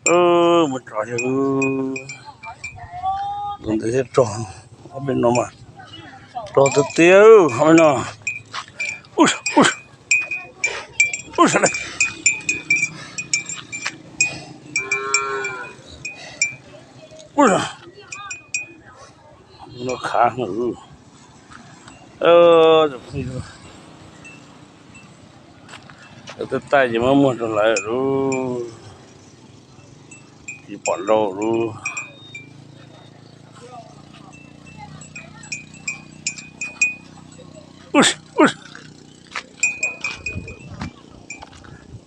Muab tso thiab, tus ntawd thiab tso, ob peb no mas tso tiag tiag, ob peb no. Ub, ub, ub, no khav heev. Tus phooj ywg, lawv twb taij ces muab muag rau lawv lauj, tsis pom nrau lauj.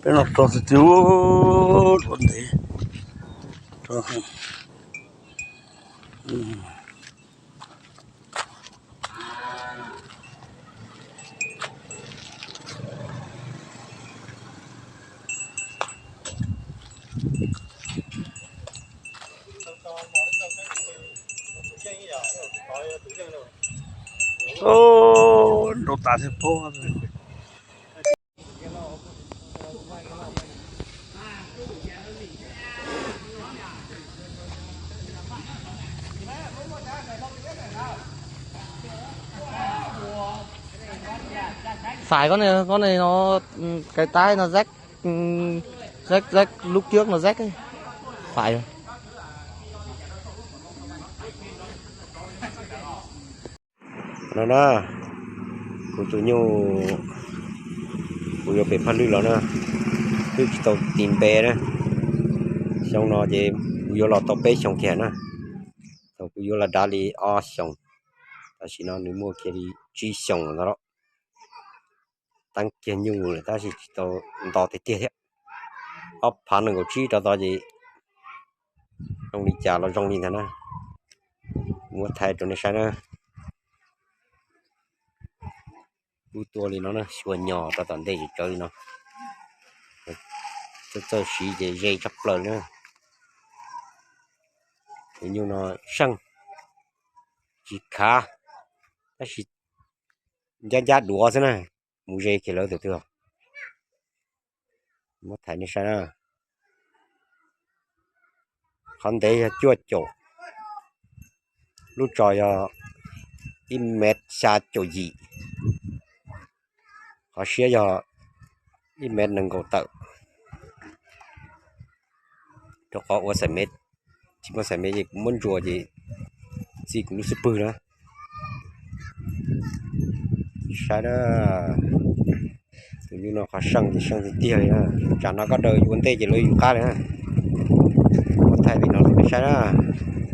Peb no tso tiag tiag, ua ntev. Nrau tas thiab pob. Phải con này, con này nó, cái tai nó rách, rách, rách, lúc trước nó rách ấy. Phải rồi. No na, kuv tus nyuj, kuv yuav pem Phaj Lwj los na, twb tsis tau tis npe na. Xyoo no ces kuv yuav los tau peb xyoos kiag na. Thaum kuv yuav los dav li ob xyoos, tam sim no nws muaj kiag li tsib xyoos ntawd lawm. Teeb kiag nyuj lawm tab sis tsis tau nto tiag tiag thiab. Ob phav nees nkaum tsib rau tod ces zoo li cas los zoo li ntawd na. Muab thaij rau nej saib na. Kuv tua li no na, xyuas nyos rau tom ntej tsis tsawv li no. Txawj txawj siv ces ze tshaj plaws na. Tus nyuj no seej, tsis khav, tab sis ncab ncab duav xwb na, mus ze kiag lawv tus twg. Muab thaij nej saib na. Qhov ntev yog cuaj caum, lub tsos yog ib mev xya caum yim, qhov siab yog ib mev nees nkaum tawm. Rau qhov ua xaim mev, tsis muaj xaim mev ces kuv muab ntsuas ces txij kuv lub xub pwg na. Saib na, tus nyuj no qhov seej ces seej tiag tiag li na. Tsam no koj daws ua ntej ces lawv yus qab li na. Muab thaij li no rau nej saib na.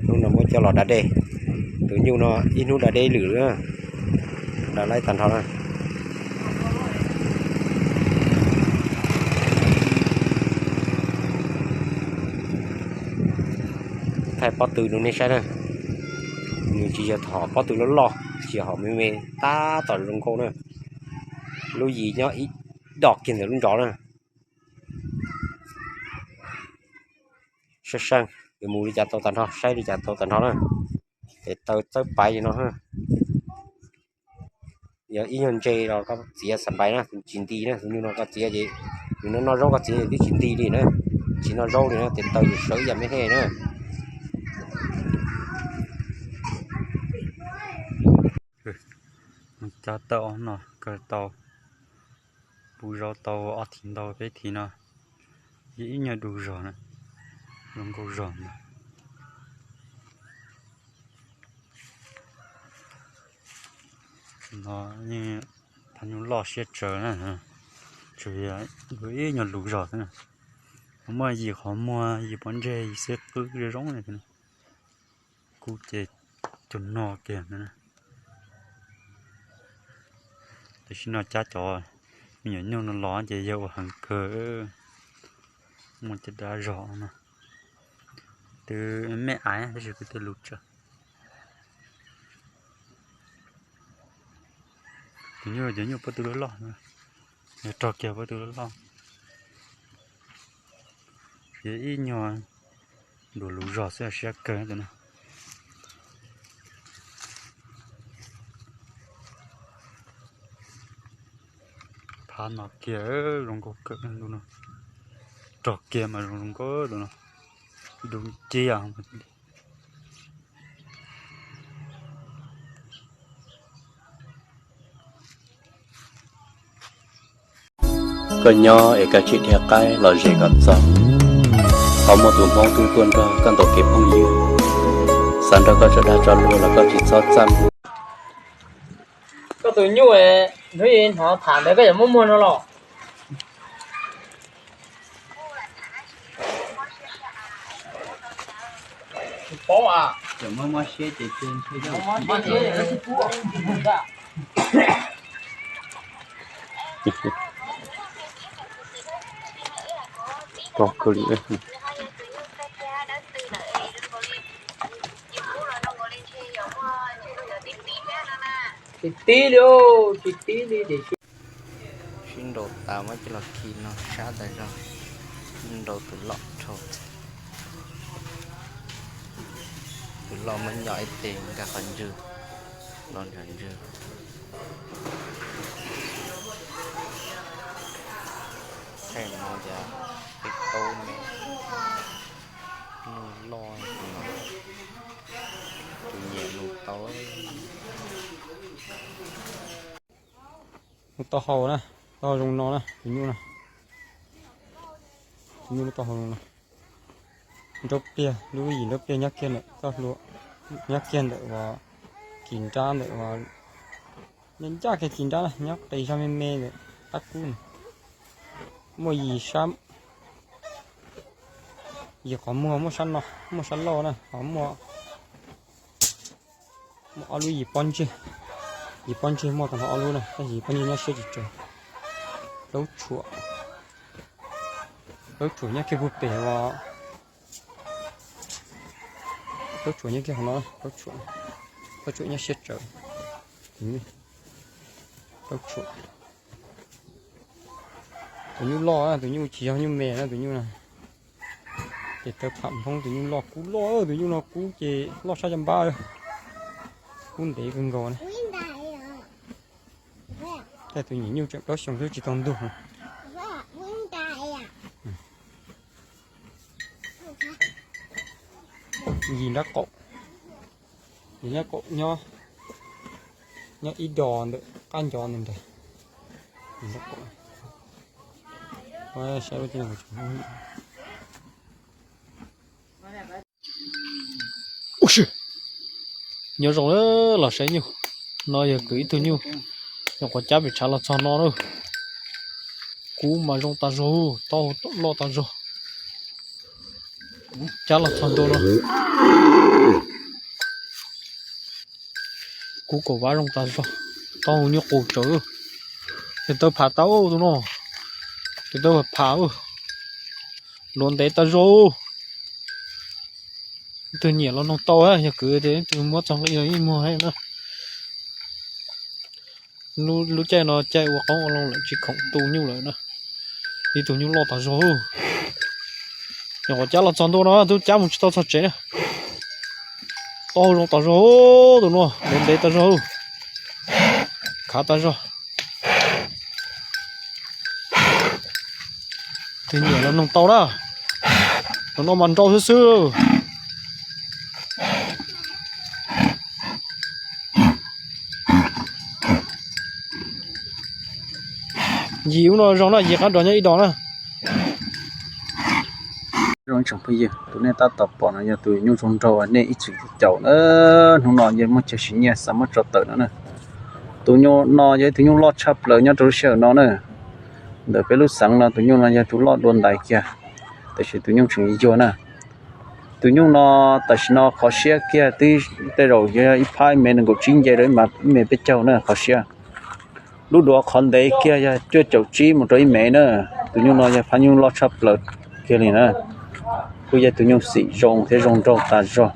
Hnub no muab coj los da dej. Tus nyuj no ib hnub da dej lwm na. Da laib tag nrho na. Thaij pob tw rau nej saib na. Nws tsis yog hom pob tw loj loj, tsis yog hom me me, tab tom zoo nkauj na. Lub yim nyob ib dos kiag ntawm lub ntsov na. Saib seej, yuav mus li cas tau tag nrho, saib li cas tau tag nrho na. Tes taw txawb paiv li no. Yog ib nyuag ntse los koj txiav xav npais na, tsis nti na, tus nyuj no koj txiav ces nws noj zaub koj txiav ces twb tsis nti li na. Tsis noj zaub li na, tes taw ces sawv ib yam me he na. Cab tawm ob no kawg tau, puv zau tau ob thiv ntau peb thiv no, ib nyuag du zog na, zoo nkauj zog na. No yeej thab nyuj loj siab tsawv na, tsuas yog ib nyuag lus zog xwb na. Muaj yim qhov muag, yim pob ntseg, yim xwb qwb zoo zoo li. Kuv ces cug no kiag ntawd. Tam sim no cab cov me nyuam nyuj no los ces yog ua heev kawg, muaj caj dab zog no. Twb me aiv tab sis kuv tej lus tsawg. Cov nyuj, cov nyuj pob tw loj loj, yog rog kiag pob tw loj loj. Yog ib nyuag ntuas lus zog xwb siab kawg tus no. Phab no kiag zoo nkauj kawg tus no. Rog kiag mas zoo zoo nkauj tus no. Dub nciab. Koj nyob es koj tsis dhia qaib los zes kom txog, ho muaj tus Hmoob twb tuaj nrog koj ntaus kev phooj ywg, xav nrog koj tso dag tso luag los koj tsis txhob txaj muag. Koj tus nyuj, hnub hnov tham ntawd koj yuav muab muag no los? Tsis paub a. Tsis tib li, tsis tib li. Sib nraus tas muab coj los khi no sab tas zog, nraus tus loj dhau. Tus loj muab nyo ib teg nkag qhov ntswg, los nram ntswg. Thaij no cas peb taub me, nuj loj no, tus nyiam nug tau. Lub taub hau na, taub hau zoo no na, tus nyuj na. Tus nyuj lub taub hau zoo no. Nraub pliag, lub yim nraub pliag nyob kiag ntawm txoj hlua, nyob kiag ntawm uas kis nrab ntawm uas, nyob ncaj kiag kis nrab na, nyob qis zog me me ntawm qab kub na. Muaj yim sab, yim qhov muag, muaj sab no, muaj sab laug na, ho muaj, muaj ob lub yim pob ntseg. Yim pob ntseg muaj tag nrho ob lub na, tab sis yim pob ntseg nyob siab tsis tsawg. Plaub tshuam, plaub tshuam nyob kiag puag pem uas, plaub tshuam nyob kiag qhov no, plaub tshuam, plaub tshuam nyob siab tsawv. Plaub tshuam. Tus nyuj loj, tus nyuj tsis yog nyuj me na, tus nyuj no. Ces taw pham Hmoob, tus nyuj loj kub loj, tus nyuj no kub ces loj sab caj npab, kub ntev kawg nkaus na. Tej tus nyiam nyuj tseem plaub xyoos xwb tsis tau ntug. Yim nrab qaum, yim nrab qaum nyob, nyob ib dos ntawm qab ncov ntawd ntag. Saib, nyob zoo los saib nyuj. No yog kwv ib tug nyuj, nyuam qhuav cab pem tshav los txog no na. Kub mas zoo tas zog, taub hau loj tas zog. Cab los txog ntua no. Kub kaum vab zoo tas zog, taub hau nyuj qus tsawv. Tes taw pham tau tus no, tes taw pham, luav ntev tas zog. Ib tug nyiam los noog tau, yog kwv tes ib tug muab txog nqi los yeej muag na. Lub caij no caij ua qoob ua loo lawm tsis khoom tu nyuj lawm na. Ib tug nyuj loj tas zog. Nyuam qhuav cab los txog ntua no twb cab mus tsis tau txog tsev na. Taub hau zoo tas zog, tus no luav ntev tas zog, khav tas zog. Tus nyiam los noog tau na. Tus no mas nrau xwb xwb. Yim ub no zoo na, yim qab dos nyob ib dos na. Zoo tsoom phooj ywg, tus nej tab tom pom no yog tus nyuj zoo nraug nej ib txwm caum na. Hnub no yog muaj chaw siv nyiaj xav muab tso tawm no na. Tus nyuj no yog ib tug nyuj loj tshaj plaws nyob rau lub sij hawm no na. Ntawm peb lub xeev no tus nyuj no yog tus loj dua ntais kiag, tab sis tus nyuj tseem yuag na. Tus nyuj no tam sim no qhov siab kiag twb tej zaum yog ib phab ib mev nees nkaum tsib nce rau ib mev peb caug na qhov siab. Lub duav qhov ntev kiag yog cuaj caum tsib mus rau ib mev na. Tus nyuj no yog phab nyuj loj tshaj plaws kiag li na. Kuj yog tus nyuj xim zoo thiab zoo nraug tas zog.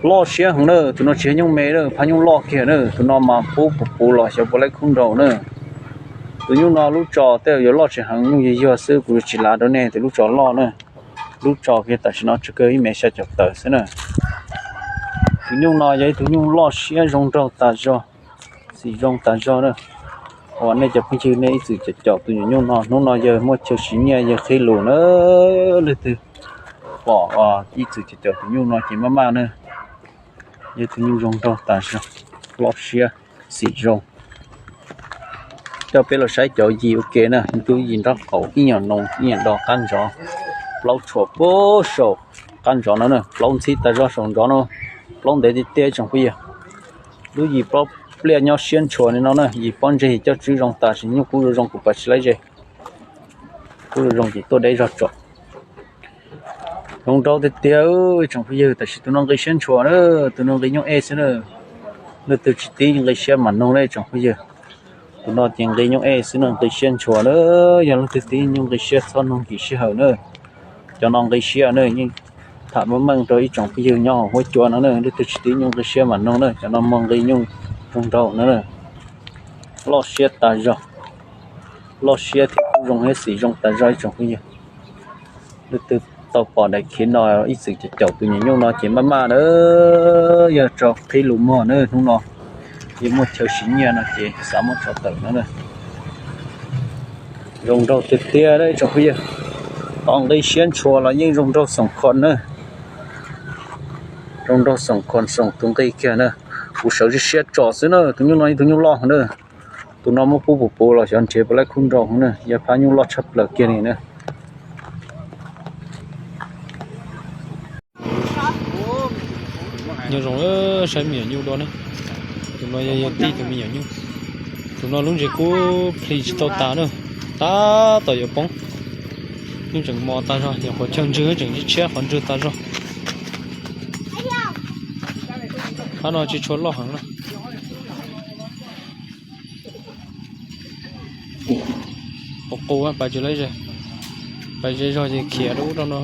Loj siab heev na, tus no tsis yog nyuj me na, phab nyuj loj kiag na, tus no mas pub puv puv los xyov puas laib khub nraug na. Tus nyuj no lub tso tej zaum yuav loj tsis heev, nyuj yuag yuag xwb, kuv yuav tsis lav rau nej tus lub tso loj na. Lub tso kiag tam sim no tsawg kawg ib mev xya caum tawm xwb na. Tus nyuj no yog ib tug nyuj loj siab zoo nraug tas zog, xim zoo tas zog na. Uas nej cov phooj ywg nej ib txwm caum caum tus nyuam nyuj no, hnub no yawg muaj chaw siv nyiaj yawg qhib lus na, leej twg Pom ib txwm cov tus nyuj no ces maj maj na. Yog tus nyuj zoo nraug tas zog, loj siab, xim zoo. Coj peb los saib cov yis ua ke na, lub yis nraub qaum ib nyuag no ib nyuag do qab ntsov, plaub tshuam puag saum qab ntsov no na, plaub ntxhib tas zog saum ntsov no, plaub ntev tiag tiag tsoom phooj ywg. Lub yis plaub pliaj nyob siab ntshua li no na, yis pob ntseg coj tswb zoo tas sis nyuj kub zoo zoo kuv pam tsis laib ze. Kub zoo zoo ces tuaj deb zog tso. Zoo nraug tiag tiag tsoom phooj ywg, tab sis tus no nqi siab ntshua na, tus no nqi nyuj ej xwb na. Leej twg tsis tib nqi siab mam nug na tsoom phooj ywg. Tus no ces nqi nyuj ej xwb na, nqi siab ntshua na. Yog leej twg tib nyuj nqi siab txhob nug kim sij hawm na. Cov no nqi siab na, yeej tham meej meej rau ib tsoom phooj ywg nyob hauv huab cua no na, leej twg tsis tib nyuj nqi siab mam nug na, cov no muaj nqi nyuj zoo nraug na. Loj siab tas zog, loj siab thiab kub zoo thiab xim zoo tas zog ib tsoom phooj ywg. Leej twg tau pom daim khiv no ib txwm caum caum tus nyuam nyuj no ces maj maj na, yog tso qhib lus muag na hnub no, yog muaj chaw siv nyiaj no ces xav muab tso tawm no na. Zoo nraug tiag tiag ib tsoom phooj ywg, tos nqi siab ntshua los yeej zoo nraug xoom khon na. Zoo nraug xoom khon xoom tus nqi kiag na. Kuv sawv siab tso xwb na, tus nyuj no ib tug nyuj loj na. Tus no muab pub puv puv los xyov nrhiav puas laib khub nrau na, yog phab nyuj loj tshaj plaws kiag li na. Nyob zoo, saib me nyuam nyuj dua na. Tus no yog yog tij tus me nyuam nyuj. Tus no lub ntses kub plhis tsis tau tas na, tab tom yuav poob. Yeej tseem mos tas zog, nyuam qhuav chaw ntswg tseem tshiab qhov ntswg tas zog. Phab no tsis tshua loj heev na. Qus qus pais tsis laib ze, pais ze zog ces khiav rau ub rau no.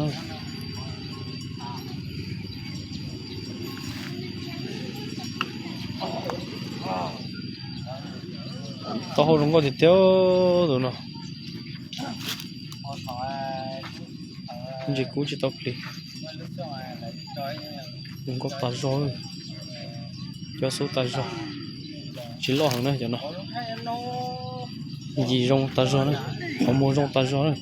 Taub hau zoo nkauj tiag tiag tus no. Ntsis kub tsis tau plig. Zoo nkauj tas zog, cov xub tas zog, tsis loj heev na cov no. Yim zoo tas zog na, qhov muag zoo tas zog na.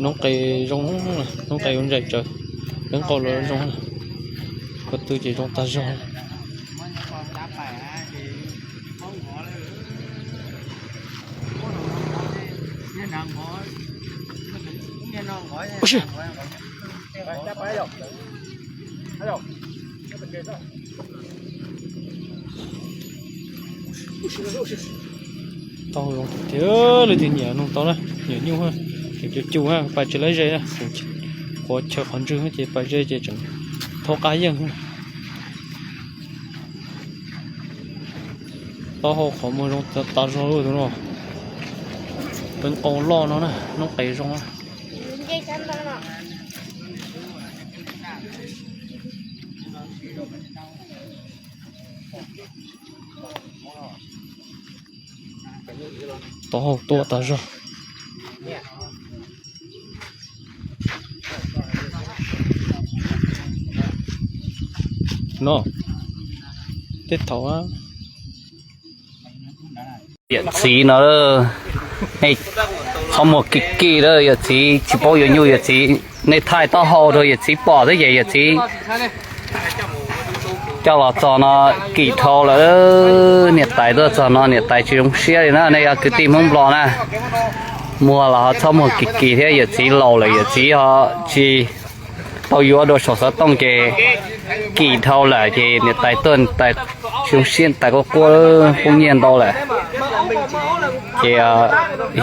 Noob qes zoo, noob qes ua ntsais tsawv, noob qau los zoo, ko tw ces zoo tas zog. Tau zoo tiag, leej twg nyiam nug tau na, nyiam nyuj, tseem cug cug, pais tsis laib ze, qhuav chaw qhov ntswg ces pais ze ces tseem thaub qab yeej. Taub hau qhov muag zoo tas zog tus no. Peb qau loj no na, noob qes zoo. Taub hau tuaj tas zog. No, tej thaum yawm txiv no, qhov muag kim kim lawm, yawm txiv tsis paub yuav nyuj, yawm txiv nej thaij taub hau rau yawm txiv pom thiab ces yawm txiv coj los txog no kim dhau lawm. Niam tais tuaj txog no niam tais tsis zoo siab li na, nej yog kwv tij Hmoob Nplog na, muag los ho txhob muag kim kim thiab, yawm txiv laus lawm, yawm txiv ho tsis tau yuav dua saum xov tooj ces kim dhau lawm ces niam tais tuaj tais tsis zoo siab, tais quaj quaj poob nyiaj ntau lawm. Ces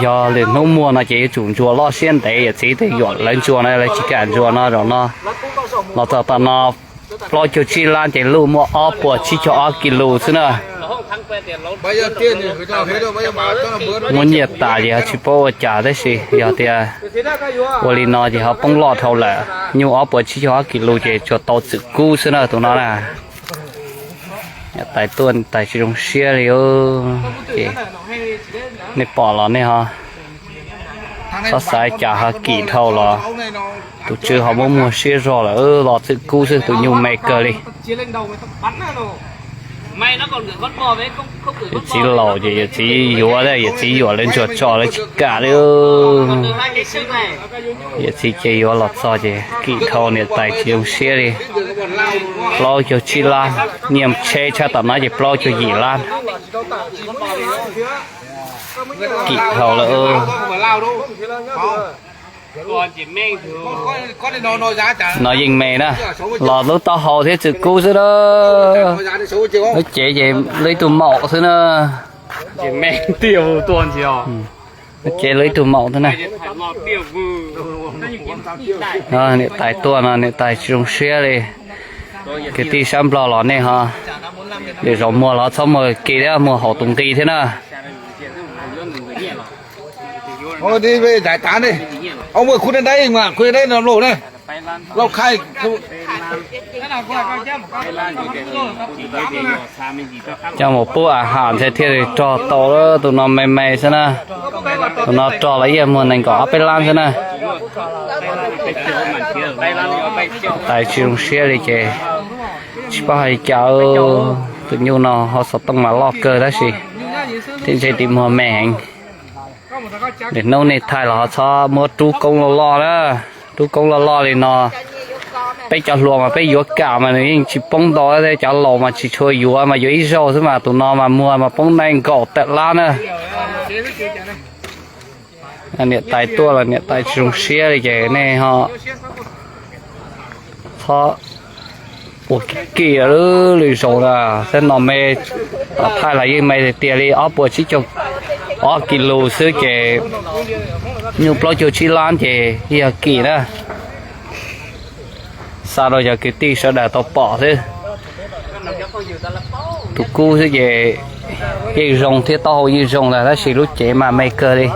yog lwm hnub muag no ces yuav tsum ntsuas loj siab ntev, yawm txiv tej yuam lawv ntsuas no lawv tsis kam ntsuas no, zaum no los txog tom no plaub caug tsib lab ces luj muaj ob puas tsib caug ob kis lus xwb na. Muab nyiaj tas ces ho tsis paub ua cas tab sis yog tias ua li no ces ho poob loj dhau lawm. Nyuj ob puas tsib caug ob kis lus ces tsuas tau txwm kub xwb na tus no na. Niam tais tuaj tais tsis zoo siab li. Ces nej pom los nej ho txhob xav cas, ho kim dhau los tus tswv ho muab muag siab zog lawm, los txwm kub xwb, tus nyuj me kawg li. Yawm txiv laus ces yawm txiv yuav, yawm txiv yuam lawv ntsuag tso lawv tsis kam li. Yawm txiv ces yuav los txog ces kim dhau niam tais tsis zoo siab li. Plaub caug tsib lab, nyiaj tsheb tshaj tom no ces plaub caug yim lab. Kim dhau lawm. No yeej me na, los lub taub hau thiab txwm kub xwb na. Lub cev ces lub ib tug maum xwb na. Lub cev lub ib tug maum xwb na. Niam tais tuaj no niam tais tsis zoo siab li. Kwv tij sab Nplog los nej ho, lwm zaus muag los txhob muag kiag thiab, muag haum tus nqi thiab na. Coj mus pub a has ntshe thiaj li rog tau. Tus no me me xwb na. Tus no rog los yeej muag nees nkaum ob peb lab xwb na. Tais tsis zoo siab li ces tsis paub hais li cas. Tus nyuj no ho xov tooj mas loj kawg tab sis thiab ntshe tim muag me heev. Lwm hnub nej thaij los ho txhob muab rub koob loj loj na. Rub koob loj loj li no, peb cov hluas mas peb yuav kam mas nws yeej tsis poob ntau thiab, cov laus mas tsis tshua yuav mas yuav ib zaug xwb mas tus no mas muag mas poob nees nkaum tawm lab na. Niam tais tuaj los niam tais tsis zoo siab li ces nej ho txhob ua kim kim lwm zaus na. Thiab no me, tom thaij los yeej me tiag tiag li ob puas tsib caug ob kis lus xwb ces nyuj plaub caug tsib lab ces yog kim na. Xa rau cov kwv tij sawv daws tau pom xwb. Tus kub xwb ces yeej zoo thiab taub hau yeej zoo ntag tab sis lub cev mas me kawg li.